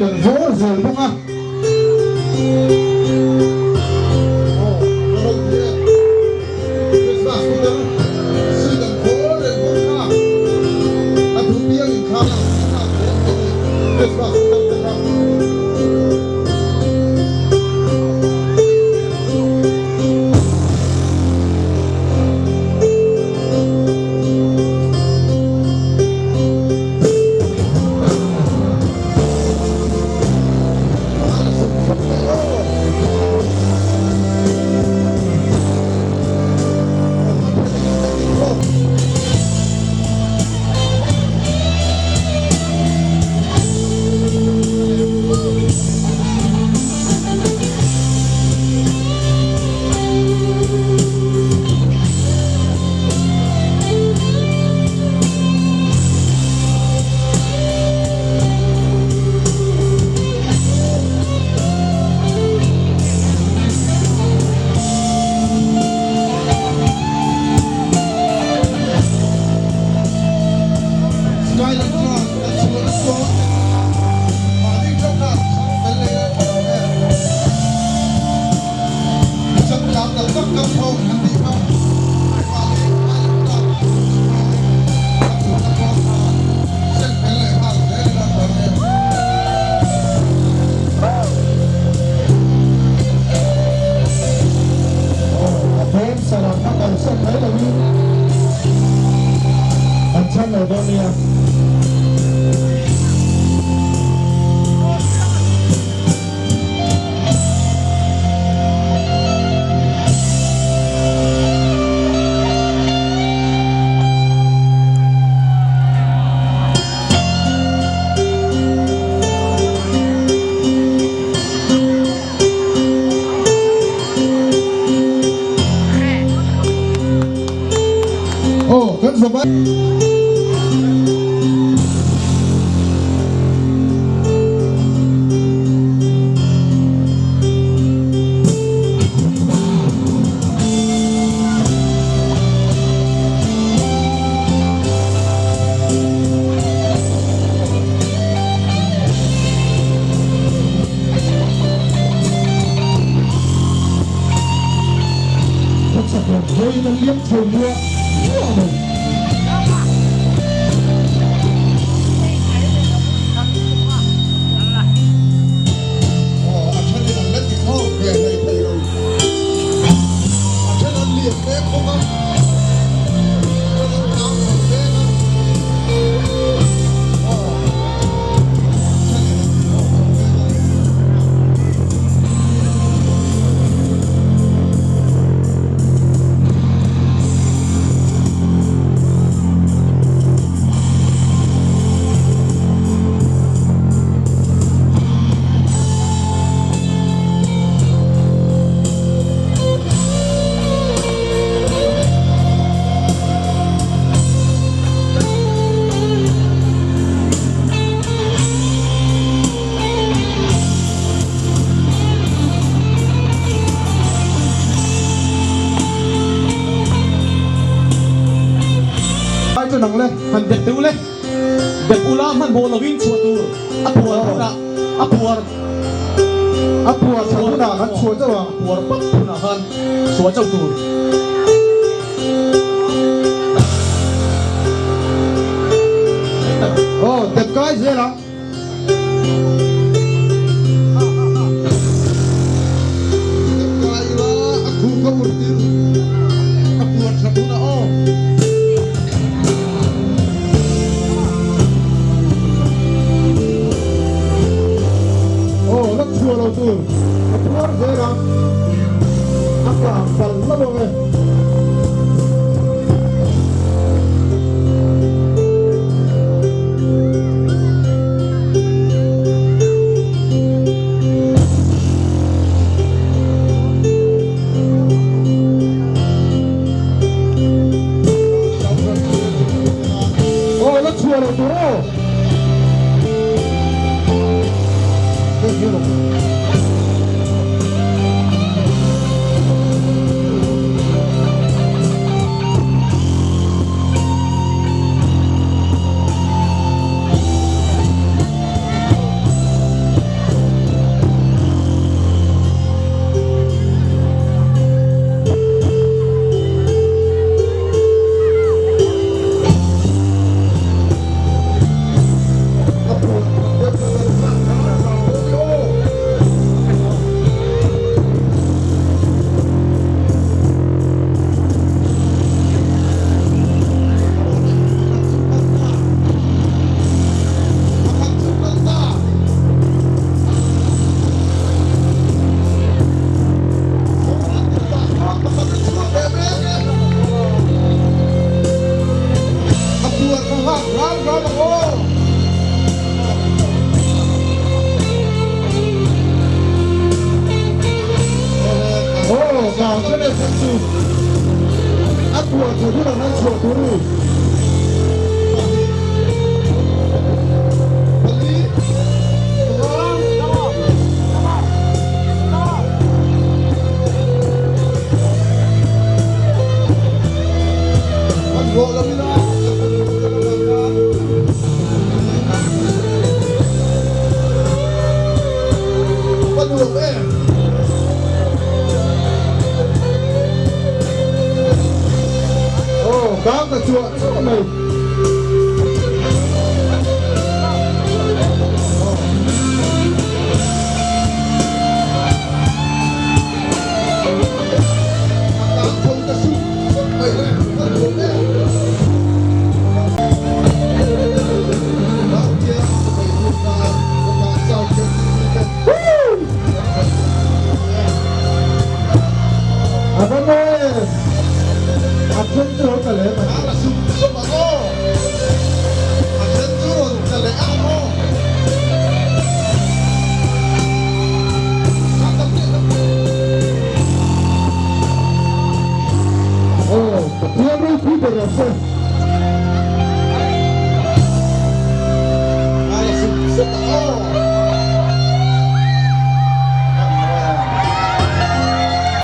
Sweet an vawr zel bawk a. Aw, ka ropui e. Christmas putar sweet an vawr reng bawk kha. A duh piang in kha lak a lak zel thei ni Christmas putar te kha. Skyline chuan kan chhuah na chuang a tek mahni theuh kha chhang fel leh ila tha lo e. Changkang tak tak kan thawk an tih kha mahni Skyline class an chhuah na chuang kan chhuah na chuang kha seng fel leh nghal zel ila tha lo e. Aw a bawm sarang a kalsan mai loin an chhan lo dawn nia. Aw kan zawh a. Khawchhak lam hawiin a liam chho muah muah mai. Aw a thenin an la ti khawp ve hlei thei lo. A then an liam mek bawk a, a then an tang chho mek a. Aw a thenin an ti khawp chho mek a ni. Ai chu nang le. Han dep deuh le. Dep ula hmanhmawh lovin chhuah tur a puar hunah a puar A puar chhan hunah kan chhuah chauh ang. A puar pap hunah khan chhuah chauh tur. Aw dep kai zel ang. Dep kai ila a khu ka ur tir a puar chhan hunah aw. Aw la chhuah lo tur a phuar zel a, a kang pal lo ang e. Aw la chhuah lo tur aw. kang ṭan e chhan chu a puah chhuah hunah khan chhuah tur a ni. Aw, kang ta chuah chuah mai. A va mawi em! A then chu lo tla leh mai.